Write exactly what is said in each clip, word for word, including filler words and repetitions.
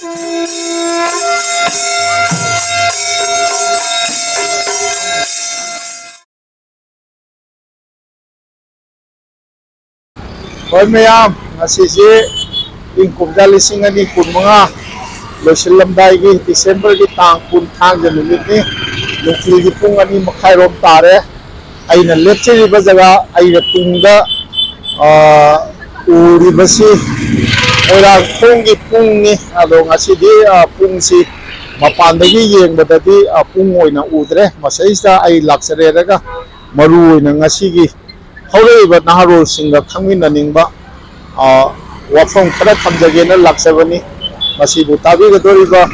ꯍꯣꯏ ꯃꯌꯥꯝ, ꯉꯁꯤꯁꯦ ꯏꯪ ꯀꯨꯝꯖꯥ ꯂꯤꯁꯤꯡ ꯑꯅꯤ ꯀꯨꯟꯃꯉꯥ ꯂꯣꯏꯁꯤꯜꯂꯝꯗꯥꯏꯒꯤ ꯗꯤꯁꯦꯝꯕꯔꯒꯤ ꯇꯥꯡ ꯀꯨꯟ, ꯊꯥꯡꯖ ꯅꯨꯃꯤꯠꯅꯤ꯫ ꯅꯨꯡꯊꯤꯜꯒꯤ ꯄꯨꯡ ꯑꯅꯤ ꯃꯈꯥꯏꯔꯣꯝ ꯇꯥꯔꯦ꯫ ꯑꯩꯅ ꯂꯦꯞꯆꯔꯤꯕ ꯖꯒꯥ, ꯑꯩꯅ ꯇꯨꯡꯗ, ꯑ, ꯎꯔꯤꯕꯁꯤ ꯃꯣꯏꯔꯥꯡꯈꯣꯡꯒꯤ ꯄꯨꯡꯅꯤ꯫ ꯑꯗꯣ ꯉꯁꯤꯗꯤ, ꯑ, ꯄꯨꯡꯁꯤ ꯃꯄꯥꯟꯗꯒꯤ ꯌꯦꯡꯕꯗꯗꯤ, ꯑ, ꯄꯨꯡ ꯑꯣꯏꯅ ꯎꯗ꯭ꯔꯦ꯫ ꯃꯁꯤꯗꯩꯁꯤꯗ ꯑꯩ ꯂꯥꯛꯆꯔꯦꯔꯒ ꯃꯔꯨ ꯑꯣꯏꯅ ꯉꯁꯤꯒꯤ ꯍꯧꯔꯛꯏꯕ ꯅꯍꯥꯔꯣꯜꯁꯤꯡꯒ ꯈꯪꯃꯤꯟꯅꯅꯤꯡꯕ, ꯑ, ꯋꯥꯐꯝ ꯈꯔ ꯊꯝꯖꯒꯦꯅ ꯂꯥꯛꯆꯕꯅꯤ꯫ ꯃꯁꯤꯕꯨ ꯇꯥꯕꯤꯒꯗꯧꯔꯤꯕ,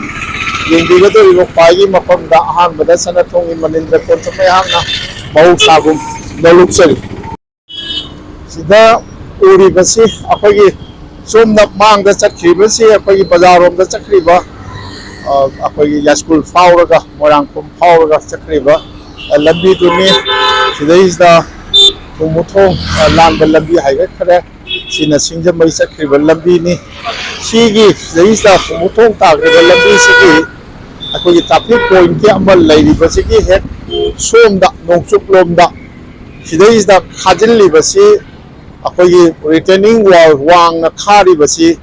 ꯌꯦꯡꯕꯤꯒꯗꯧꯔꯤꯕ ꯈ꯭ꯋꯥꯏꯒꯤ ꯃꯐꯝꯗ ꯑꯍꯥꯟꯕꯗ ꯁꯅꯥꯊꯣꯡꯒꯤ ꯃꯅꯤꯟꯗ꯭ꯔ ꯀꯣꯟꯊꯨꯝ ꯑꯩꯍꯥꯛꯅ ꯃꯍꯧꯁꯥꯒꯨꯝ ꯅꯣꯂꯨꯛꯆꯔꯤ꯫ ꯁꯤꯗ ꯎꯔꯤꯕꯁꯤ ꯑꯩꯈꯣꯏꯒꯤ ꯁꯣꯝꯗ ꯃꯥꯡꯗ ꯆꯠꯈ꯭ꯔꯤꯕꯁꯤ ꯑꯩꯈꯣꯏꯒꯤ ꯕꯖꯥꯔꯔꯣꯝꯗ ꯆꯠꯈ꯭ꯔꯤꯕ, ꯑ, ꯑꯩꯈꯣꯏꯒꯤ ꯌꯥꯏꯁ꯭ꯀꯨꯜ ꯐꯥꯎꯔꯒ, ꯃꯣꯏꯔꯥꯡꯈꯣꯝ ꯐꯥꯎꯔꯒ ꯆꯠꯈ꯭ꯔꯤꯕ, ꯑ, ꯂꯝꯕꯤꯗꯨꯅꯤ꯫ ꯁꯤꯗꯩꯁꯤꯗ ꯊꯨꯝꯃꯨꯊꯣꯡ, ꯑ, ꯂꯥꯟꯕ ꯂꯝꯕꯤ ꯍꯥꯏꯒꯠꯈ꯭ꯔꯦ꯫ ꯁꯤꯅ ꯁꯤꯡꯖꯃꯩ ꯆꯠꯈ꯭ꯔꯤꯕ ꯂꯝꯕꯤꯅꯤ꯫ ꯁꯤꯒꯤ ꯁꯤꯗꯩꯁꯤꯗ ꯊꯨꯝꯃꯨꯊꯣꯡ ꯇꯥꯈ꯭ꯔꯤꯕ ꯂꯝꯕꯤꯁꯤꯒꯤ ꯑꯩꯈꯣꯏꯒꯤ traffic pointꯀꯤ ꯑꯃ ꯂꯩꯔꯤꯕꯁꯤꯒꯤ ꯍꯦꯛ ꯁꯣꯝꯗ, ꯅꯣꯡꯆꯨꯞꯂꯣꯝꯗ, ꯁꯤꯗꯩꯁꯤꯗ ꯈꯥꯖꯤꯜꯂꯤꯕꯁꯤ ꯑꯩꯈꯣꯏꯒꯤ retaining wall ꯋꯥꯡꯅ ꯈꯥꯔꯤꯕꯁꯤ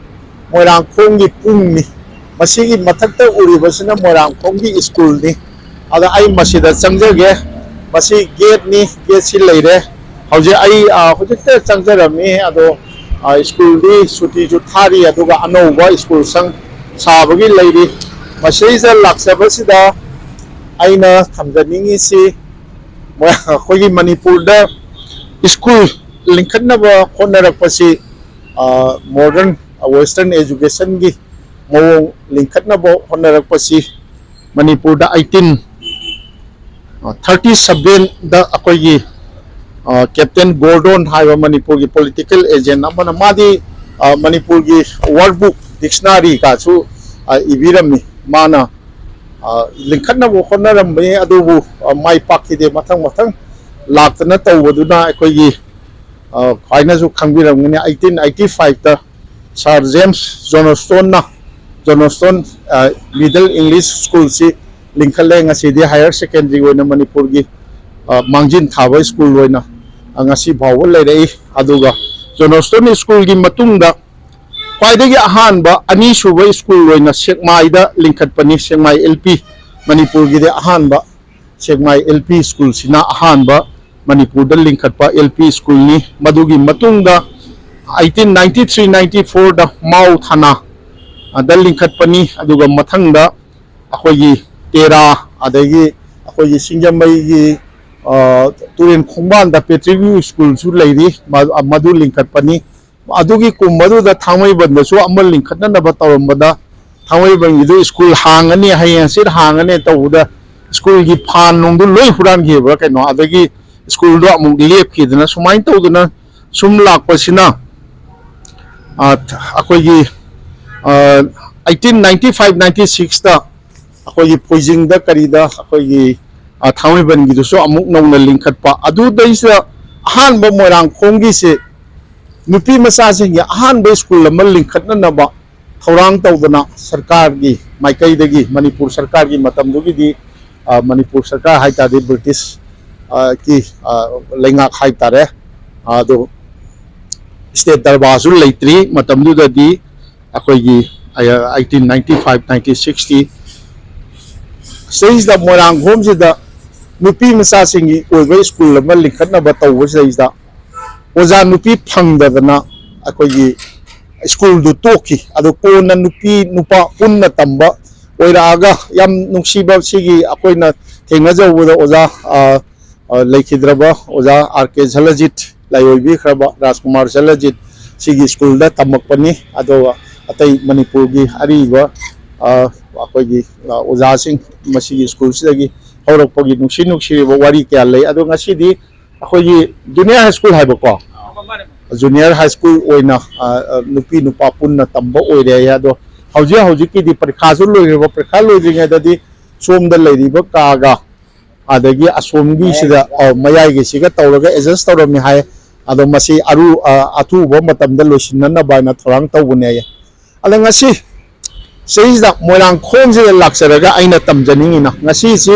ꯃꯣꯏꯔꯥꯡꯈꯣꯡꯒꯤ ꯄꯨꯡꯅꯤ꯫ ꯃꯁꯤꯒꯤ ꯃꯊꯛꯇ ꯎꯔꯤꯕꯁꯤꯅ ꯃꯣꯏꯔꯥꯡꯈꯣꯡꯒꯤ ꯁ꯭ꯀꯨꯜꯅꯤ꯫ ꯑꯗ ꯑꯩ ꯃꯁꯤꯗ ꯆꯪꯖꯒꯦ꯫ ꯃꯁꯤ gateꯅꯤ, gateꯁꯤ ꯂꯩꯔꯦ꯫ ꯍꯧꯖꯤꯛ ꯑꯩ, ꯑ, ꯍꯧꯖꯤꯛꯇ ꯆꯪꯖꯔꯝꯃꯤ꯫ ꯑꯗꯣ, ꯑ, ꯁ꯭ꯀꯨꯜꯗꯤ ꯁꯨꯇꯤꯁꯨ ꯊꯥꯔꯤ, ꯑꯗꯨꯒ ꯑꯅꯧꯕ ꯁ꯭ꯀꯨꯜ ꯁꯪ ꯁꯥꯕꯒꯤ ꯂꯩꯔꯤ꯫ ꯃꯁꯤꯗ ꯂꯥꯛꯆꯕꯁꯤꯗ ꯑꯩꯅ ꯊꯝꯖꯅꯤꯡꯉꯤꯁꯤ, ꯃꯣꯏ-, ꯑꯩꯈꯣꯏꯒꯤ ꯃꯅꯤꯄꯨꯔꯗ ꯁ꯭ꯀꯨꯜ ꯂꯤꯡꯈꯠꯅꯕ ꯍꯣꯠꯅꯔꯛꯄꯁꯤ, ꯑ, modern, ꯑ, western educationꯒꯤ ꯃꯑꯣꯡ ꯂꯤꯡꯈꯠꯅꯕ ꯍꯣꯠꯅꯔꯛꯄꯁꯤ ꯃꯅꯤꯄꯨꯔꯗ eighteen thirty sevenꯗ ꯑꯩꯈꯣꯏꯒꯤ, ꯑ, Captain Gordon ꯍꯥꯏꯕ ꯃꯅꯤꯄꯨꯔꯒꯤ political agent ꯑꯃꯅ, ꯃꯥꯗꯤ, ꯑ, ꯃꯅꯤꯄꯨꯔꯒꯤ word book, dictionaryꯒꯁꯨ, ꯑ, ꯏꯕꯤꯔꯝꯃꯤ꯫ ꯃꯥꯅ, ꯑ, ꯂꯤꯡꯈꯠꯅꯕ ꯍꯣꯠꯅꯔꯝꯕꯅꯤ, ꯑꯗꯨꯕꯨ, ꯑ, ꯃꯥꯏ ꯄꯥꯛꯈꯤꯗꯦ꯫ ꯃꯊꯪ ꯃꯊꯪ ꯂꯥꯛꯇꯅ ꯇꯧꯕꯗꯨꯅ ꯑꯩꯈꯣꯏꯒꯤ, ꯑ, ꯈ꯭ꯋꯥꯏꯅꯁꯨ ꯈꯪꯕꯤꯔꯝꯒꯅꯤ, eighteen eighty fiveꯇ Sir James Johnstonꯅ ꯖꯣꯅꯣꯁꯇꯣꯟ ꯃꯤꯗꯜ ꯏꯪꯂꯤꯁ ꯁ꯭ꯀꯨꯜꯁꯤ ꯂꯤꯡꯈꯠꯂꯦ꯫ ꯉꯁꯤꯗꯤ ꯍꯥꯌꯔ ꯁꯦꯀꯦꯟꯗꯔꯤ ꯑꯣꯏꯅ ꯃꯅꯤꯄꯨꯔꯒꯤ ꯃꯥꯡꯖꯤꯟ ꯊꯥꯕ ꯁ꯭ꯀꯨꯜ ꯑꯣꯏꯅ ꯉꯁꯤ ꯐꯥꯎꯕ ꯂꯩꯔꯛꯏ꯫ ꯑꯗꯨꯒ ꯖꯣꯅꯣꯁꯇꯣꯟ ꯁ꯭ꯀꯨꯜꯒꯤ ꯃꯇꯨꯡꯗ ꯈ꯭ꯋꯥꯏꯗꯒꯤ ꯑꯍꯥꯟꯕ ꯑꯅꯤꯁꯨꯕ ꯁ꯭ꯀꯨꯜ ꯑꯣꯏꯅ ꯁꯦꯛꯃꯥꯏꯗ ꯂꯤꯡꯈꯠꯄꯅꯤ꯫ ꯁꯦꯛꯃꯥꯏ ꯑꯦꯜ ꯄꯤ, ꯃꯅꯤꯄꯨꯔꯒꯤꯗꯤ ꯑꯍꯥꯟꯕ ꯁꯦꯛꯃꯥꯏ ꯑꯦꯜ ꯄꯤ ꯁ꯭ꯀꯨꯜꯁꯤꯅ ꯑꯍꯥꯟꯕ ꯃꯅꯤꯄꯨꯔꯗ ꯂꯤꯡꯈꯠꯄ ꯑꯦꯜ ꯄꯤ ꯁ꯭ꯀꯨꯜꯅꯤ꯫ ꯃꯗꯨꯒꯤ ꯃꯇꯨꯡꯗ ꯑꯩꯇꯤꯟ ꯅꯥꯏꯟꯇꯤ ꯊ꯭ꯔꯤ ꯅꯥꯏꯟꯇꯤ ꯐꯣꯔꯗ ꯃꯥꯎ ꯊꯥꯅꯥ ꯑꯗ ꯂꯤꯡꯈꯠꯄꯅꯤ꯫ ꯑꯗꯨꯒ ꯃꯊꯪꯗ ꯑꯩꯈꯣꯏꯒꯤ ꯇꯦꯔꯥ, ꯑꯗꯒꯤ ꯑꯩꯈꯣꯏꯒꯤ ꯁꯤꯡꯖꯃꯩꯒꯤ ꯇꯨꯔꯦꯟ ꯈꯣꯡꯕꯥꯟꯗ ꯄꯦꯇ꯭ꯔꯤꯛ ꯁ꯭ꯀꯨꯜꯁꯨ ꯂꯩꯔꯤ꯫ ꯃꯗꯨ ꯂꯤꯡꯈꯠꯄꯅꯤ꯫ ꯑꯗꯨꯒꯤ ꯀꯨꯝ ꯑꯗꯨꯗ ꯊꯥꯡꯃꯩꯕꯟꯗꯁꯨ ꯑꯃ ꯂꯤꯡꯈꯠꯅꯅꯕ ꯇꯧꯔꯝꯕꯗ, ꯊꯥꯡꯃꯩꯕꯟꯒꯤꯗꯨ ꯁ꯭ꯀꯨꯜ ꯍꯥꯡꯉꯅꯤ, ꯍꯌꯦꯡ ꯍꯪꯆꯤꯠ ꯍꯥꯡꯉꯅꯤ ꯇꯧꯕꯗ ꯁ꯭ꯀꯨꯜꯒꯤ ꯐꯥꯟ ꯅꯨꯡꯗꯨ ꯂꯣꯏ ꯍꯨꯔꯥꯟꯈꯤꯕ꯭ꯔꯥ ꯀꯩꯅꯣ, ꯑꯗꯒꯤ ꯁ꯭ꯀꯨꯜꯗꯣ ꯑꯃꯨꯛ ꯂꯦꯞꯈꯤꯗꯅ ꯁꯨꯃꯥꯏꯅ ꯇꯧꯗꯅ ꯁꯨꯝ ꯂꯥꯛꯄꯁꯤꯅ ꯑꯩꯈꯣꯏꯒꯤ ꯑꯩꯇꯤꯟ ꯅꯥꯏꯟꯇꯤ ꯐꯥꯏꯚ ꯅꯥꯏꯟꯇꯤ ꯁꯤꯛꯁꯇ ꯑꯩꯈꯣꯏꯒꯤ ꯐꯣꯏꯖꯤꯡꯗ ꯀꯔꯤꯗ ꯑꯩꯈꯣꯏꯒꯤ ꯊꯥꯡꯃꯩꯕꯟꯒꯤꯗꯨꯁꯨ ꯑꯃꯨꯛ ꯅꯧꯅ ꯂꯤꯡꯈꯠꯄ꯫ ꯑꯗꯨꯗꯩꯁꯤꯗ ꯑꯍꯥꯟꯕ ꯃꯣꯏꯔꯥꯡꯈꯣꯝꯒꯤꯁꯦ ꯅꯨꯄꯤ ꯃꯆꯥꯁꯤꯡꯒꯤ ꯑꯍꯥꯟꯕ ꯁ꯭ꯀꯨꯜ ꯑꯃ ꯂꯤꯡꯈꯠꯅꯅꯕ ꯊꯧꯔꯥꯡ ꯇꯧꯗꯅ ꯁꯔꯀꯥꯔꯒꯤ ꯃꯥꯏꯀꯩꯗꯒꯤ, ꯃꯅꯤꯄꯨꯔ ꯁꯔꯀꯥꯔꯒꯤ ꯃꯇꯝꯗꯨꯒꯤꯗꯤ ꯃꯅꯤꯄꯨꯔ ꯁꯔꯀꯥꯔ ꯍꯥꯏ ꯇꯥꯔꯗꯤ ꯕ꯭ꯔꯤꯇꯤꯁ ꯀꯤ ꯂꯩꯉꯥꯛ ꯍꯥꯏ ꯇꯥꯔꯦ꯫ ꯑꯗꯣ ꯁ꯭ꯇꯦꯠ ꯗꯔꯕꯥꯔꯁꯨ ꯂꯩꯇ꯭ꯔꯤ ꯃꯇꯝꯗꯨꯗꯗꯤ꯫ ꯑꯩꯈꯣꯏꯒꯤ ꯑꯩꯇꯤꯟ ꯅꯥꯏꯟꯇꯤ ꯐꯥꯏꯚ ꯅꯥꯏꯟꯇꯤ ꯁꯤꯛꯁꯀꯤ ꯁꯤꯗꯩꯁꯤꯗ ꯃꯣꯏꯔꯥꯡꯈꯣꯝꯁꯤꯗ ꯅꯨꯄꯤ ꯃꯆꯥꯁꯤꯡꯒꯤ ꯑꯣꯏꯕ ꯁ꯭ꯀꯨꯜ ꯑꯃ ꯂꯤꯡꯈꯠꯅꯕ ꯇꯧꯕꯁꯤꯗꯩꯁꯤꯗ ꯑꯣꯖꯥ ꯅꯨꯄꯤ ꯐꯪꯗꯗꯅ ꯑꯩꯈꯣꯏꯒꯤ ꯁ꯭ꯀꯨꯜꯗꯨ ꯇꯣꯛꯈꯤ꯫ ꯑꯗꯨ ꯀꯣꯟꯅ ꯅꯨꯄꯤ ꯅꯨꯄꯥ ꯄꯨꯟꯅ ꯇꯝꯕ ꯑꯣꯏꯔꯛꯑꯒ ꯌꯥꯝ ꯅꯨꯡꯁꯤꯕ ꯁꯤꯒꯤ ꯑꯩꯈꯣꯏꯅ ꯊꯦꯡꯅꯖꯍꯧꯕꯗ ꯑꯣꯖꯥ ꯂꯩꯈꯤꯗ꯭ꯔꯕ ꯑꯣꯖꯥ ꯑꯥꯔ ꯀꯦ ꯖꯂꯖꯤꯠ, ꯂꯥꯏꯑꯣꯏꯕꯤꯈ꯭ꯔꯕ ꯔꯥꯖꯀꯨꯃꯥꯔ ꯖꯂꯖꯤꯠ ꯁꯤꯒꯤ ꯁ꯭ꯀꯨꯜꯗ ꯇꯝꯃꯛꯄꯅꯤ꯫ ꯑꯗꯨꯒ ꯑꯇꯩ ꯃꯅꯤꯄꯨꯔꯒꯤ ꯑꯔꯤꯕ ꯑꯩꯈꯣꯏꯒꯤ ꯑꯣꯖꯥꯁꯤꯡ ꯃꯁꯤꯒꯤ ꯁ꯭ꯀꯨꯜꯁꯤꯗꯒꯤ ꯍꯧꯔꯛꯄꯒꯤ ꯅꯨꯡꯁꯤ ꯅꯨꯡꯁꯤꯔꯕ ꯋꯥꯔꯤ ꯀꯌꯥ ꯂꯩ꯫ ꯑꯗꯣ ꯉꯁꯤꯗꯤ ꯑꯩꯈꯣꯏꯒꯤ ꯖꯨꯅꯤꯌꯔ ꯍꯥꯏ ꯁ꯭ꯀꯨꯜ ꯍꯥꯏꯕꯀꯣ, ꯖꯨꯅꯤꯌꯔ ꯍꯥꯏ ꯁ꯭ꯀꯨꯜ ꯑꯣꯏꯅ ꯅꯨꯄꯤ ꯅꯨꯄꯥ ꯄꯨꯟꯅ ꯇꯝꯕ ꯑꯣꯏꯔꯦ꯫ ꯑꯗꯣ ꯍꯧꯖꯤꯛ ꯍꯧꯖꯤꯛꯀꯤꯗꯤ ꯄꯔꯤꯈꯥꯁꯨ ꯂꯣꯏꯈ꯭ꯔꯕ, ꯄꯔꯤꯈꯥ ꯂꯣꯏꯗ꯭ꯔꯤꯉꯩꯗꯗꯤ ꯁꯣꯝꯗ ꯂꯩꯔꯤꯕ ꯀꯥꯒ ꯑꯗꯒꯤ ꯑꯁꯣꯝꯒꯤꯁꯤꯗ ꯃꯌꯥꯏꯒꯤꯁꯤꯒ ꯇꯧꯔꯒ ꯑꯦꯗꯖꯁ ꯇꯧꯔꯝꯃꯤ ꯍꯥꯏ꯫ ꯑꯗꯣ ꯃꯁꯤ ꯑꯔꯨ ꯑꯊꯨꯕ ꯃꯇꯝꯗ ꯂꯣꯏꯁꯤꯟꯅꯅꯕ ꯍꯥꯏꯅ ꯊꯧꯔꯥꯡ ꯇꯧꯕꯅꯦ꯫ ꯑꯗꯣ ꯉꯁꯤ ꯁꯤꯗꯩꯁꯤꯗ ꯃꯣꯏꯔꯥꯡꯈꯣꯝꯁꯤꯗ ꯂꯥꯛꯆꯔꯒ ꯑꯩꯅ ꯇꯝꯖꯅꯤꯡꯉꯤꯅ, ꯉꯁꯤꯁꯤ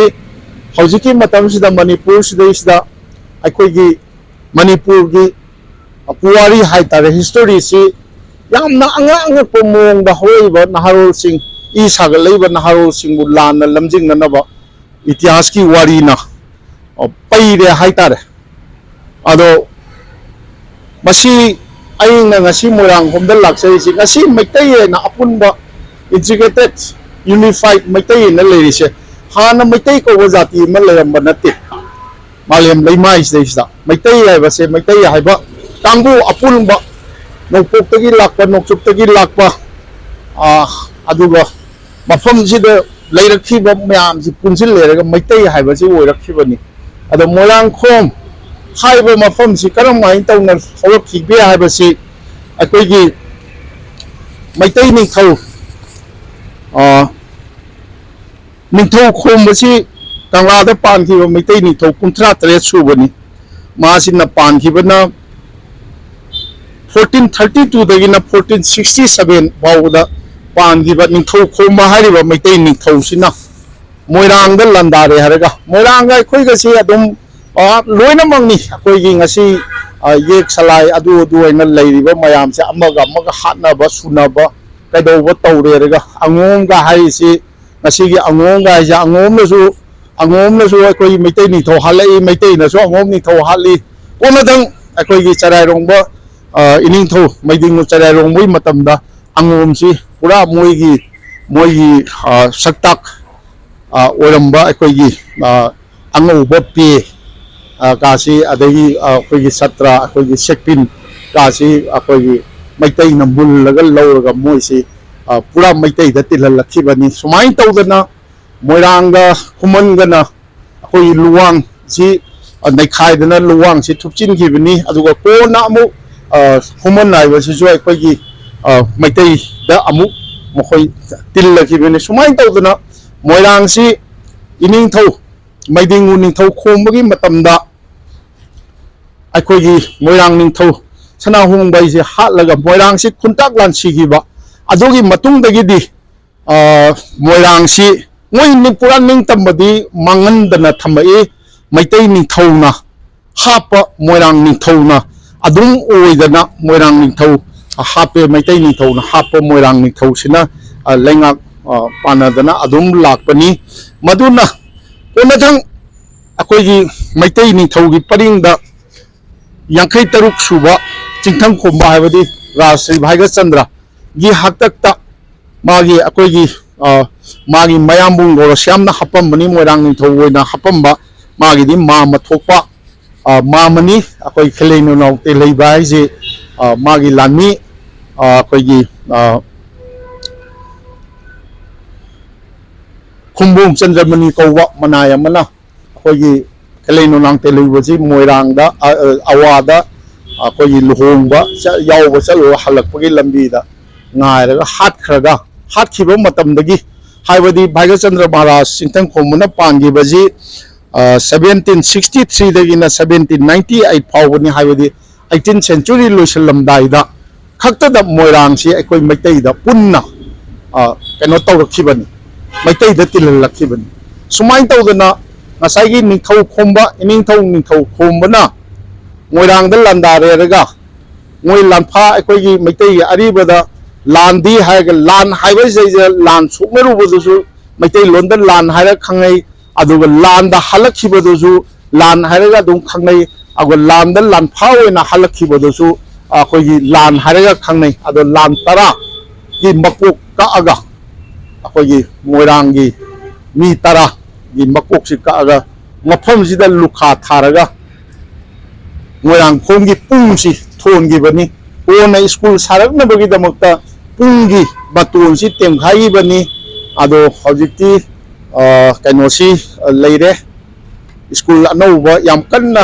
ꯍꯧꯖꯤꯛꯀꯤ ꯃꯇꯝꯁꯤꯗ ꯃꯅꯤꯄꯨꯔꯁꯤꯗꯩꯁꯤꯗ ꯑꯩꯈꯣꯏꯒꯤ ꯃꯅꯤꯄꯨꯔꯒꯤ ꯄꯨꯋꯥꯔꯤ ꯍꯥꯏꯇꯥꯔꯦ, ꯍꯤꯁꯇꯣꯔꯤꯁꯤ ꯌꯥꯝꯅ ꯑꯉꯛ ꯑꯉꯛꯄ ꯃꯑꯣꯡꯗ ꯍꯧꯔꯛꯏꯕ ꯅꯍꯥꯔꯣꯜꯁꯤꯡ, ꯏ ꯁꯥꯒꯠꯂꯛꯏꯕ ꯅꯍꯥꯔꯣꯜꯁꯤꯡꯕꯨ ꯂꯥꯟꯅ ꯂꯝꯖꯤꯡꯅꯅꯕ ꯏꯇꯤꯍꯥꯁꯀꯤ ꯋꯥꯔꯤꯅ, ꯑ, ꯄꯩꯔꯦ ꯍꯥꯏꯇꯥꯔꯦ꯫ ꯑꯗꯣ ꯃꯁꯤ ꯑꯩꯅ ꯉꯁꯤ ꯃꯣꯏꯔꯥꯡꯈꯣꯝꯗ ꯂꯥꯛꯆꯔꯤꯁꯤ, ꯉꯁꯤ ꯃꯩꯇꯩ ꯍꯥꯏꯅ ꯑꯄꯨꯟꯕ integrated, unified ꯃꯩꯇꯩ ꯍꯥꯏꯅ ꯂꯩꯔꯤꯁꯦ, ꯍꯥꯟꯅ ꯃꯩꯇꯩ ꯀꯧꯕ ꯖꯥꯇꯤ ꯑꯃ ꯂꯩꯔꯝꯕ ꯅꯠꯇꯦ꯫ ꯃꯥꯂꯦꯝ ꯂꯩꯃꯥꯏꯁꯤꯗꯩꯁꯤꯗ ꯃꯩꯇꯩ ꯍꯥꯏꯕꯁꯦ, ꯃꯩꯇꯩ ꯍꯥꯏꯕ ꯀꯥꯡꯕꯨ ꯑꯄꯨꯟꯕ, ꯅꯣꯡꯄꯣꯛꯇꯒꯤ ꯂꯥꯛꯄ, ꯅꯣꯡꯆꯨꯞꯇꯒꯤ ꯂꯥꯛꯄ, ꯑꯥ, ꯑꯗꯨꯒ ꯃꯐꯝꯁꯤꯗ ꯂꯩꯔꯛꯈꯤꯕ ꯃꯌꯥꯝꯁꯤ ꯄꯨꯟꯁꯤꯜꯂꯦꯔꯒ ꯃꯩꯇꯩ ꯍꯥꯏꯕꯁꯤ ꯑꯣꯏꯔꯛꯈꯤꯕꯅꯤ꯫ ꯑꯗꯣ ꯃꯣꯏꯔꯥꯡꯈꯣꯝ ꯍꯥꯏꯕ ꯃꯐꯝꯁꯤ ꯀꯔꯝꯍꯥꯏꯅ ꯇꯧꯅ ꯍꯧꯔꯛꯈꯤꯒꯦ ꯍꯥꯏꯕꯁꯤ ꯑꯩꯈꯣꯏꯒꯤ ꯃꯩꯇꯩ ꯅꯤꯡꯊꯧ, ꯑ, ꯅꯤꯡꯊꯧ ꯈꯣꯝꯕꯁꯤ ꯀꯪꯂꯥꯗ ꯄꯥꯟꯈꯤꯕ ꯃꯩꯇꯩ ꯅꯤꯡꯊꯧ ꯀꯨꯟꯊ꯭ꯔꯥ ꯇꯔꯦꯠ ꯁꯨꯕꯅꯤ꯫ ꯃꯥꯁꯤꯅ ꯄꯥꯟꯈꯤꯕꯅ fourteen thirty two ꯗꯒꯤꯅ fourteen sixty seven ꯐꯥꯎꯕꯗ ꯄꯥꯟꯈꯤꯕ ꯅꯤꯡꯊꯧ ꯈꯣꯝꯕ ꯍꯥꯏꯔꯤꯕ ꯃꯩꯇꯩ ꯅꯤꯡꯊꯧꯁꯤꯅ ꯃꯣꯏꯔꯥꯡꯗ ꯂꯥꯟꯗꯥꯔꯦ ꯍꯥꯏꯔꯒ, ꯃꯣꯏꯔꯥꯡꯒ ꯑꯩꯈꯣꯏꯒꯁꯤ ꯑꯗꯨꯝ, ꯑ, ꯂꯣꯏꯅꯃꯛꯅꯤ꯫ ꯑꯩꯈꯣꯏꯒꯤ ꯉꯁꯤ, ꯑ, ꯌꯦꯛ ꯁꯂꯥꯏ ꯑꯗꯨ ꯑꯗꯨ ꯑꯣꯏꯅ ꯂꯩꯔꯤꯕ ꯃꯌꯥꯝꯁꯦ ꯑꯃꯒ ꯑꯃꯒ ꯍꯥꯠꯅꯕ ꯁꯨꯅꯕ ꯀꯩꯗꯧꯕ ꯇꯧꯔꯦ ꯍꯥꯏꯔꯒ, ꯑꯉꯣꯝꯒ ꯍꯥꯏꯔꯤꯁꯤ, ꯉꯁꯤꯒꯤ ꯑꯉꯣꯝꯒ ꯍꯥꯏꯁꯦ, ꯑꯉꯣꯝꯅꯁꯨ, ꯑꯉꯣꯝꯅꯁꯨ ꯑꯩꯈꯣꯏꯒꯤ ꯃꯩꯇꯩ ꯅꯤꯡꯊꯧ ꯍꯥꯠꯂꯛꯏ, ꯃꯩꯇꯩꯅꯁꯨ ꯑꯉꯣꯝ ꯅꯤꯡꯊꯧ ꯍꯥꯠꯂꯤ꯫ ꯀꯣꯟꯅꯗꯪ ꯑꯩꯈꯣꯏꯒꯤ ꯆꯔꯥꯏꯔꯣꯡꯕ, ꯑ, ꯏꯅꯤꯡꯊꯧ ꯃꯩꯗꯤꯡꯉꯨ ꯆꯔꯥꯏꯔꯣꯡꯕꯒꯤ ꯃꯇꯝꯗ ꯑꯉꯣꯝꯁꯤ ꯄꯨꯔꯥ ꯃꯣꯏꯒꯤ, ꯃꯣꯏꯒꯤ, ꯑ, ꯁꯛꯇꯥꯛ, ꯑ, ꯑꯣꯏꯔꯝꯕ ꯑꯩꯈꯣꯏꯒꯤ, ꯑ, ꯑꯉꯧꯕ ꯄꯦ, ꯑ, ꯀꯥꯁꯤ, ꯑꯗꯒꯤ, ꯑ, ꯑꯩꯈꯣꯏꯒꯤ ꯁꯇ꯭ꯔ, ꯑꯩꯈꯣꯏꯒꯤ ꯁꯦꯛꯄꯤꯟ ꯀꯥꯁꯤ ꯑꯩꯈꯣꯏꯒꯤ ꯃꯩꯇꯩꯅ ꯃꯨꯜꯂꯒ ꯂꯧꯔꯒ ꯃꯣꯏꯁꯤ, ꯑ, ꯄꯨꯔꯥ ꯃꯩꯇꯩꯗ ꯇꯤꯜꯍꯜꯂꯛꯈꯤꯕꯅꯤ꯫ ꯁꯨꯃꯥꯏꯅ ꯇꯧꯗꯅ ꯃꯣꯏꯔꯥꯡꯒ ꯈꯨꯃꯟꯒꯅ ꯑꯩꯈꯣꯏꯒꯤ ꯂꯨꯋꯥꯡꯁꯤ, ꯑ, ꯅꯩꯈꯥꯏꯗꯅ ꯂꯨꯋꯥꯡꯁꯤ ꯊꯨꯞꯆꯤꯟꯈꯤꯕꯅꯤ꯫ ꯑꯗꯨꯒ ꯀꯣꯟꯅ ꯑꯃꯨꯛ, ꯑ, ꯈꯨꯃꯟ ꯍꯥꯏꯕꯁꯤꯁꯨ ꯑꯩꯈꯣꯏꯒꯤ, ꯑ, ꯃꯩꯇꯩꯗ ꯑꯃꯨꯛ ꯃꯈꯣꯏ ꯇꯤꯜꯂꯈꯤꯕꯅꯤ꯫ ꯁꯨꯃꯥꯏꯅ ꯇꯧꯗꯅ ꯃꯣꯏꯔꯥꯡꯁꯤ ꯏꯅꯤꯡꯊꯧ ꯃꯩꯗꯤꯡꯉꯨ ꯅꯤꯡꯊꯧ ꯈꯣꯝꯕꯒꯤ ꯃꯇꯝꯗ ꯑꯩꯈꯣꯏꯒꯤ ꯃꯣꯏꯔꯥꯡ ꯅꯤꯡꯊꯧ ꯁꯅꯥꯍꯣꯡꯕꯩꯁꯦ ꯍꯥꯠꯂꯒ ꯃꯣꯏꯔꯥꯡꯁꯤ ꯈꯨꯟꯇꯥꯛ ꯂꯥꯟꯁꯤꯈꯤꯕ꯫ ꯑꯗꯨꯒꯤ ꯃꯇꯨꯡꯗꯒꯤꯗꯤ ꯃꯣꯏꯔꯥꯡꯁꯤ ꯃꯣꯏ ꯄꯨꯔꯥ ꯅꯤꯡꯇꯝꯕꯗꯤ ꯃꯥꯡꯍꯟꯗꯅ ꯊꯝꯃꯛꯏ꯫ ꯃꯩꯇꯩ ꯅꯤꯡꯊꯧꯅ ꯍꯥꯞꯄ, ꯃꯣꯏꯔꯥꯡ ꯅꯤꯡꯊꯧꯅ ꯑꯗꯨꯝ ꯑꯣꯏꯗꯅ ꯃꯣꯏꯔꯥꯡ ꯅꯤꯡꯊꯧ ꯍꯥꯞꯄꯦ꯫ ꯃꯩꯇꯩ ꯅꯤꯡꯊꯧꯅ ꯍꯥꯞꯄ ꯃꯣꯏꯔꯥꯡ ꯅꯤꯡꯊꯧꯁꯤꯅ ꯂꯩꯉꯥꯛ ꯄꯥꯟꯅꯗꯅ ꯑꯗꯨꯝ ꯂꯥꯛꯄꯅꯤ꯫ ꯃꯗꯨꯅ ꯀꯣꯟꯅꯊꯪ ꯑꯩꯈꯣꯏꯒꯤ ꯃꯩꯇꯩ ꯅꯤꯡꯊꯧꯒꯤ ꯄꯔꯤꯡꯗ ꯌꯥꯡꯈꯩ ꯇꯔꯨꯛ ꯁꯨꯕ ꯆꯤꯡꯊꯪ ꯈꯣꯝꯕ ꯍꯥꯏꯕꯗꯤ ꯔꯥꯖ ꯁ꯭ꯔꯤ ꯚꯥꯏꯒꯆꯟꯗ꯭ꯔꯒꯤ ꯍꯥꯛꯇꯛꯇ ꯃꯥꯒꯤ ꯑꯩꯈꯣꯏꯒꯤ ꯃꯥꯒꯤ ꯃꯌꯥꯝꯕꯨꯡ ꯒꯣꯔꯣꯁ꯭ꯌꯥꯝꯅ ꯍꯥꯞꯄꯝꯕꯅꯤ꯫ ꯃꯣꯏꯔꯥꯡ ꯅꯤꯡꯊꯧ ꯑꯣꯏꯅ ꯍꯥꯞꯄꯝꯕ ꯃꯥꯒꯤꯗꯤ ꯃꯥꯝꯃ ꯊꯣꯛꯄ ꯃꯥꯝꯃꯅꯤ꯫ ꯑꯩꯈꯣꯏ ꯈꯦꯂꯩ ꯅꯨꯡꯅꯥꯎ ꯇꯦꯂꯩꯕ ꯍꯥꯏꯁꯦ ꯃꯥꯒꯤ ꯂꯥꯟꯃꯤ ꯑꯩꯈꯣꯏꯒꯤ ꯈꯨꯝꯕꯣꯡ ꯆꯟꯗ꯭ꯔꯃꯅꯤ ꯀꯧꯕ ꯃꯅꯥꯏ ꯑꯃꯅ ꯑꯩꯈꯣꯏꯒꯤ ꯈꯦꯂꯩ ꯅꯨꯡꯅꯥꯡ ꯇꯦꯂꯩꯕꯁꯤ ꯃꯣꯏꯔꯥꯡꯗ, ꯑꯋꯥꯗ ꯑꯩꯈꯣꯏꯒꯤ ꯂꯨꯍꯣꯡꯕ ꯌꯥꯎꯕ ꯆꯠꯂꯨꯔ ꯍꯜꯂꯛꯄꯒꯤ ꯂꯝꯕꯤꯗ ꯉꯥꯏꯔꯒ ꯍꯥꯠꯈ꯭ꯔꯒ, ꯍꯥꯠꯈꯤꯕ ꯃꯇꯝꯗꯒꯤ, ꯍꯥꯏꯕꯗꯤ ꯚꯥꯏꯒ꯭ꯌꯆꯟꯗ꯭ꯔ ꯃꯍꯥꯔꯥꯖ ꯆꯤꯡꯊꯪꯈꯣꯝꯕꯅ ꯄꯥꯟꯈꯤꯕꯁꯤ ꯁꯕꯦꯟꯇꯤꯟ ꯁꯤꯛꯁꯇꯤ ꯊ꯭ꯔꯤꯗꯒꯤꯅ ꯁꯕꯦꯟꯇꯤꯟ ꯅꯥꯏꯟꯇꯤ ꯑꯩꯠ ꯐꯥꯎꯕꯅꯤ꯫ ꯍꯥꯏꯕꯗꯤ ꯑꯩꯠꯇꯤꯟ ꯁꯦꯟꯆꯨꯔꯤ ꯂꯣꯏꯁꯤꯜꯂꯝꯗꯥꯏꯗ ꯈꯛꯇꯗ ꯃꯣꯏꯔꯥꯡꯁꯤ ꯑꯩꯈꯣꯏ ꯃꯩꯇꯩꯗ ꯄꯨꯟꯅ ꯀꯩꯅꯣ ꯇꯧꯔꯛꯈꯤꯕꯅꯤ, ꯃꯩꯇꯩꯗ ꯇꯤꯜꯍꯜꯂꯛꯈꯤꯕꯅꯤ꯫ ꯁꯨꯃꯥꯏꯅ ꯇꯧꯗꯅ ꯉꯁꯥꯏꯒꯤ ꯅꯤꯡꯊꯧ ꯈꯣꯝꯕ, ꯏꯅꯤꯡꯊꯧ ꯅꯤꯡꯊꯧ ꯈꯣꯝꯕꯅ ꯃꯣꯏꯔꯥꯡꯗ ꯂꯥꯟꯗꯥꯔꯦꯔꯒ ꯃꯣꯏ ꯂꯥꯟꯐꯥ ꯑꯩꯈꯣꯏꯒꯤ ꯃꯩꯇꯩꯒꯤ ꯑꯔꯤꯕꯗ ꯂꯥꯟꯗꯤ ꯍꯥꯏꯔꯒ ꯂꯥꯟ ꯍꯥꯏꯕꯁꯤꯗꯩꯗ ꯂꯥꯟ ꯁꯣꯛꯅꯔꯨꯕꯗꯨꯁꯨ ꯃꯩꯇꯩꯂꯣꯟꯗ ꯂꯥꯟ ꯍꯥꯏꯔꯒ ꯈꯪꯅꯩ꯫ ꯑꯗꯨꯒ ꯂꯥꯟꯗ ꯍꯜꯂꯛꯈꯤꯕꯗꯨꯁꯨ ꯂꯥꯟ ꯍꯥꯏꯔꯒ ꯑꯗꯨꯝ ꯈꯪꯅꯩ꯫ ꯑꯗꯨꯒ ꯂꯥꯟꯗ ꯂꯥꯟꯐꯥ ꯑꯣꯏꯅ ꯍꯜꯂꯛꯈꯤꯕꯗꯨꯁꯨ ꯑꯩꯈꯣꯏꯒꯤ ꯂꯥꯟ ꯍꯥꯏꯔꯒ ꯈꯪꯅꯩ꯫ ꯑꯗꯣ ꯂꯥꯟ ꯇꯔꯥꯒꯤ ꯃꯀꯣꯛ ꯀꯛꯑꯒ ꯑꯩꯈꯣꯏꯒꯤ ꯃꯣꯏꯔꯥꯡꯒꯤ ꯃꯤ ꯇꯔꯥꯒꯤ ꯃꯀꯣꯛꯁꯤ ꯀꯛꯑꯒ ꯃꯐꯝꯁꯤꯗ ꯂꯨꯈꯥ ꯊꯥꯔꯒ ꯃꯣꯏꯔꯥꯡꯈꯣꯝꯒꯤ ꯄꯨꯡꯁꯤ ꯊꯣꯟꯈꯤꯕꯅꯤ꯫ ꯀꯣꯟꯅ ꯁ꯭ꯀꯨꯜ ꯁꯥꯔꯛꯅꯕꯒꯤꯗꯃꯛꯇ ꯄꯨꯡꯒꯤ ꯃꯇꯣꯟꯁꯤ ꯇꯦꯝꯈꯥꯏꯈꯤꯕꯅꯤ꯫ ꯑꯗꯣ ꯍꯧꯖꯤꯛꯇꯤ ꯀꯩꯅꯣꯁꯤ ꯂꯩꯔꯦ꯫ ꯁ꯭ꯀꯨꯜ ꯑꯅꯧꯕ ꯌꯥꯝ ꯀꯟꯅ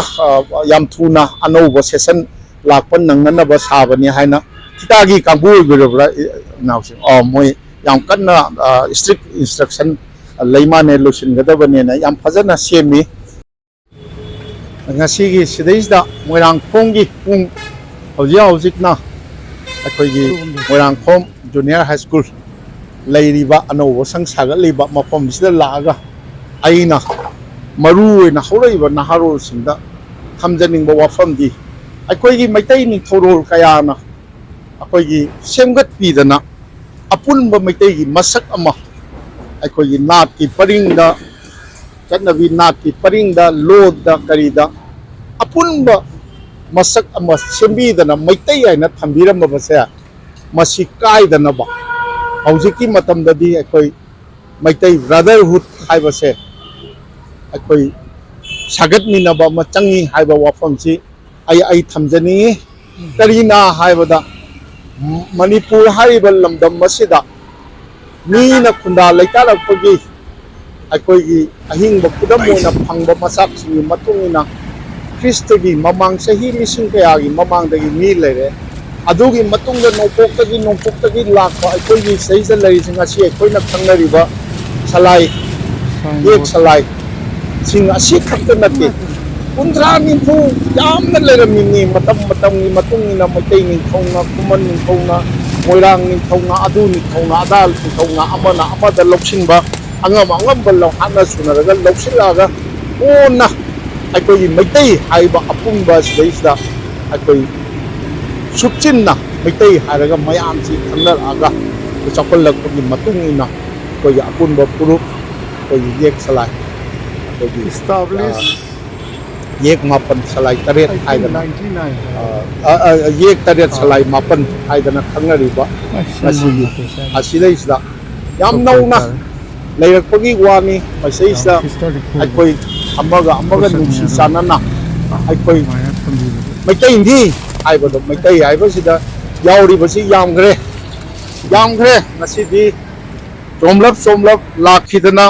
ꯌꯥꯝ ꯊꯨꯅ ꯑꯅꯧꯕ ꯁꯦꯁꯟ ꯂꯥꯛꯄ ꯅꯪꯅꯅꯕ ꯁꯥꯕꯅꯤ ꯍꯥꯏꯅ ꯊꯤꯀꯥꯒꯤ ꯀꯥꯡꯕꯨ ꯑꯣꯏꯕꯤꯔꯕ꯭ꯔꯥ? ꯏꯅꯥꯎꯁꯤꯡ, ꯑꯣ, ꯃꯣꯏ ꯌꯥꯝ ꯀꯟꯅ ꯏꯁꯇ꯭ꯔꯤꯛ ꯏꯟꯁꯇ꯭ꯔꯛꯁꯟ ꯂꯩ ꯃꯥꯅꯦ, ꯂꯣꯏꯁꯤꯟꯒꯗꯕꯅꯦꯅ ꯌꯥꯝ ꯐꯖꯅ ꯁꯦꯝꯃꯤ꯫ ꯉꯁꯤꯒꯤ ꯁꯤꯗꯩꯁꯤꯗ ꯃꯣꯏꯔꯥꯡꯈꯣꯝꯒꯤ ꯄꯨꯡ ꯍꯧꯖꯤꯛ ꯍꯧꯖꯤꯛꯅ ꯑꯩꯈꯣꯏꯒꯤ ꯃꯣꯏꯔꯥꯡꯈꯣꯝ ꯖꯨꯅꯤꯌꯔ ꯍꯥꯏ ꯁ꯭ꯀꯨꯜ ꯂꯩꯔꯤꯕ ꯑꯅꯧꯕ ꯁꯪ ꯁꯥꯒꯠꯂꯤꯕ ꯃꯐꯝꯁꯤꯗ ꯂꯥꯛꯑꯒ ꯑꯩꯅ ꯃꯔꯨ ꯑꯣꯏꯅ ꯍꯧꯔꯛꯏꯕ ꯅꯍꯥꯔꯣꯜꯁꯤꯡꯗ ꯊꯝꯖꯅꯤꯡꯕ ꯋꯥꯐꯝꯗꯤ, ꯑꯩꯈꯣꯏꯒꯤ ꯃꯩꯇꯩ ꯅꯤꯡꯊꯧꯔꯣꯜ ꯀꯌꯥꯅ ꯑꯩꯈꯣꯏꯒꯤ ꯁꯦꯝꯒꯠꯄꯤꯗꯅ ꯑꯄꯨꯟꯕ ꯃꯩꯇꯩꯒꯤ ꯃꯁꯛ ꯑꯃ ꯑꯩꯈꯣꯏꯒꯤ ꯅꯥꯠꯀꯤ ꯄꯔꯤꯡꯗ, ꯆꯠꯅꯕꯤ ꯅꯥꯠꯀꯤ ꯄꯔꯤꯡꯗ, ꯂꯣꯟꯗ, ꯀꯔꯤꯗ ꯑꯄꯨꯟꯕ ꯃꯁꯛ ꯑꯃ ꯁꯦꯝꯕꯤꯗꯅ ꯃꯩꯇꯩ ꯍꯥꯏꯅ ꯊꯝꯕꯤꯔꯝꯃꯕꯁꯦ, ꯃꯁꯤ ꯀꯥꯏꯗꯅꯕ ꯍꯧꯖꯤꯛꯀꯤ ꯃꯇꯝꯗꯗꯤ ꯑꯩꯈꯣꯏ ꯃꯩꯇꯩ ꯕ꯭ꯔꯗꯔꯍꯨꯗ ꯍꯥꯏꯕꯁꯦ ꯑꯩꯈꯣꯏ ꯁꯥꯒꯠꯃꯤꯟꯅꯕ ꯑꯃ ꯆꯪꯉꯤ ꯍꯥꯏꯕ ꯋꯥꯐꯝꯁꯤ ꯑꯩ, ꯑꯩ ꯊꯝꯖꯅꯤꯡꯉꯤ꯫ ꯀꯔꯤꯅ ꯍꯥꯏꯕꯗ, ꯃꯅꯤꯄꯨꯔ ꯍꯥꯏꯔꯤꯕ ꯂꯝꯗꯝ ꯑꯁꯤꯗ ꯃꯤꯅ ꯈꯨꯟꯗꯥ ꯂꯩꯇꯥꯔꯛꯄꯒꯤ ꯑꯩꯈꯣꯏꯒꯤ ꯑꯍꯤꯡꯕ ꯈꯨꯗꯝ ꯑꯣꯏꯅ ꯐꯪꯕ ꯃꯆꯥꯛꯁꯤꯡꯒꯤ ꯃꯇꯨꯡ ꯏꯟꯅ ꯈ꯭ꯔꯤꯁꯇꯒꯤ ꯃꯃꯥꯡ ꯆꯍꯤ ꯂꯤꯁꯤꯡ ꯀꯌꯥꯒꯤ ꯃꯃꯥꯡꯗꯒꯤ ꯃꯤ ꯂꯩꯔꯦ꯫ ꯑꯗꯨꯒꯤ ꯃꯇꯨꯡꯗ ꯅꯣꯡꯄꯣꯛꯇꯒꯤ, ꯅꯣꯡꯄꯣꯛꯇꯒꯤ ꯂꯥꯛꯄ ꯑꯩꯈꯣꯏꯒꯤ ꯁꯤꯗꯩꯁꯤꯗ ꯂꯩꯔꯤꯁꯤꯡ ꯑꯁꯤ ꯑꯩꯈꯣꯏꯅ ꯈꯪꯅꯔꯤꯕ ꯁꯂꯥꯏ, ꯌꯦꯛ ꯁꯂꯥꯏꯁꯤꯡ ꯑꯁꯤ ꯈꯛꯇ ꯅꯠꯇꯦ, ꯀꯨꯟꯊ꯭ꯔꯥ ꯅꯤꯐꯨ ꯌꯥꯝꯅ ꯂꯩꯔꯝꯃꯤꯅꯤ꯫ ꯃꯇꯝ ꯃꯇꯝꯒꯤ ꯃꯇꯨꯡ ꯏꯟꯅ ꯃꯩꯇꯩ ꯅꯤꯡꯊꯧꯅ, ꯈꯨꯃꯟ ꯅꯤꯡꯊꯧꯅ, ꯃꯣꯏꯔꯥꯡ ꯅꯤꯡꯊꯧꯅ, ꯑꯗꯨ ꯅꯤꯡꯊꯧꯅ, ꯑꯗꯥ ꯅꯤꯡꯊꯧꯅ, ꯑꯃꯅ ꯑꯃꯗ ꯂꯧꯁꯤꯟꯕ, ꯑꯉꯝ ꯑꯉꯝꯕ ꯂꯧꯍꯥꯠꯅ ꯁꯨꯅꯔꯒ ꯂꯧꯁꯤꯜꯂꯛꯑꯒ ꯀꯣꯟꯅ ꯑꯩꯈꯣꯏꯒꯤ ꯃꯩꯇꯩ ꯍꯥꯏꯕ ꯑꯄꯨꯟꯕ ꯁꯤꯗꯩꯁꯤꯗ ꯑꯩꯈꯣꯏ ꯁꯨꯞꯆꯤꯟꯅ ꯃꯩꯇꯩ ꯍꯥꯏꯔꯒ ꯃꯌꯥꯝꯁꯤ ꯈꯪꯅꯔꯛꯑꯒ ꯆꯥꯎꯈꯠꯂꯛꯄꯒꯤ ꯃꯇꯨꯡ ꯏꯟꯅ ꯑꯩꯈꯣꯏꯒꯤ ꯑꯄꯨꯟꯕ ꯐꯨꯔꯨꯞ, ꯑꯩꯈꯣꯏꯒꯤ ꯌꯦꯛ ꯁꯂꯥꯏ, ꯑꯩꯈꯣꯏꯒꯤ, ꯑ, ꯌꯦꯛ ꯃꯥꯄꯟ ꯁꯂꯥꯏ ꯇꯔꯦꯠ ꯍꯥꯏꯗꯅ, ꯑ, ꯑ, ꯌꯦꯛ ꯇꯔꯦꯠ ꯁꯂꯥꯏ ꯃꯥꯄꯟ ꯍꯥꯏꯗꯅ ꯈꯪꯅꯔꯤꯕ ꯉꯁꯤꯒꯤ ꯑꯁꯤꯗꯩꯁꯤꯗ ꯌꯥꯝ ꯅꯧꯅ ꯂꯩꯔꯛꯄꯒꯤ ꯋꯥꯅꯤ꯫ ꯃꯁꯤꯗꯩꯁꯤꯗ ꯑꯩꯈꯣꯏ ꯑꯃꯒ ꯑꯃꯒ ꯅꯨꯡꯁꯤ ꯆꯥꯟꯅꯅ ꯑꯩꯈꯣꯏ ꯃꯩꯇꯩꯅꯤ ꯍꯥꯏꯕꯗꯣ, ꯃꯩꯇꯩ ꯍꯥꯏꯕꯁꯤꯗ ꯌꯥꯎꯔꯤꯕꯁꯤ ꯌꯥꯝꯈ꯭ꯔꯦ, ꯌꯥꯝꯈ꯭ꯔꯦ꯫ ꯉꯁꯤꯗꯤ ꯆꯣꯝꯂꯞ ꯆꯣꯝꯂꯞ ꯂꯥꯛꯈꯤꯗꯅ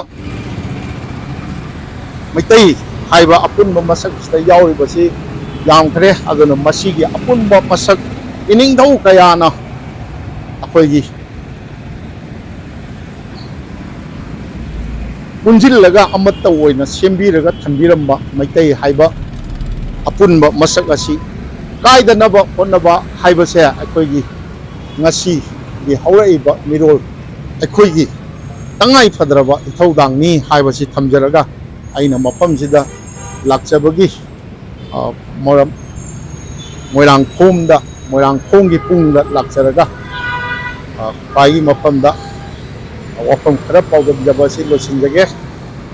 ꯃꯩꯇꯩ ꯍꯥꯏꯕ ꯑꯄꯨꯟꯕ ꯃꯁꯛꯁꯤꯗ ꯌꯥꯎꯔꯤꯕꯁꯤ ꯌꯥꯝꯈ꯭ꯔꯦ꯫ ꯑꯗꯨꯅ ꯃꯁꯤꯒꯤ ꯑꯄꯨꯟꯕ ꯃꯁꯛ ꯏꯅꯤꯡꯊꯧ ꯀꯌꯥꯅ ꯑꯩꯈꯣꯏꯒꯤ ꯄꯨꯟꯁꯤꯜꯂꯒ ꯑꯃꯠꯇ ꯑꯣꯏꯅ ꯁꯦꯝꯕꯤꯔꯒ ꯊꯝꯕꯤꯔꯝꯕ ꯃꯩꯇꯩ ꯍꯥꯏꯕ ꯑꯄꯨꯟꯕ ꯃꯁꯛ ꯑꯁꯤ ꯀꯥꯏꯗꯅꯕ ꯍꯣꯠꯅꯕ ꯍꯥꯏꯕꯁꯦ ꯑꯩꯈꯣꯏꯒꯤ ꯉꯁꯤꯒꯤ ꯍꯧꯔꯛꯏꯕ ꯃꯤꯔꯣꯜ ꯑꯩꯈꯣꯏꯒꯤ ꯇꯉꯥꯏ ꯐꯗ꯭ꯔꯕ ꯏꯊꯧꯗꯥꯡꯅꯤ ꯍꯥꯏꯕꯁꯤ ꯊꯝꯖꯔꯒ, ꯑꯩꯅ ꯃꯐꯝꯁꯤꯗ ꯂꯥꯛꯆꯕꯒꯤ, ꯑ, ꯃꯔꯝ, ꯃꯣꯏꯔꯥꯡꯈꯣꯝꯗ, ꯃꯣꯏꯔꯥꯡꯈꯣꯝꯒꯤ ꯄꯨꯡꯗ ꯂꯥꯛꯆꯔꯒ, ꯑ, ꯈ꯭ꯋꯥꯏꯒꯤ ꯃꯐꯝꯗ ꯋꯥꯐꯝ ꯈꯔ ꯄꯥꯎꯗꯝꯖꯕ ꯑꯁꯤ ꯂꯣꯏꯁꯤꯟꯖꯒꯦ꯫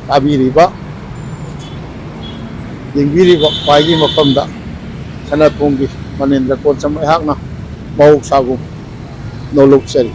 ꯇꯥꯕꯤꯔꯤꯕ, ꯌꯦꯡꯕꯤꯔꯤꯕ ꯈ꯭ꯋꯥꯏꯒꯤ ꯃꯐꯝꯗ ꯁꯅꯥꯊꯣꯡꯒꯤ ꯃꯅꯦꯟꯗ꯭ꯔ ꯀꯣꯟꯆꯝ ꯑꯩꯍꯥꯛꯅ ꯃꯍꯧꯁꯥꯒꯨꯝ ꯅꯣꯂꯨꯛꯆꯔꯤ꯫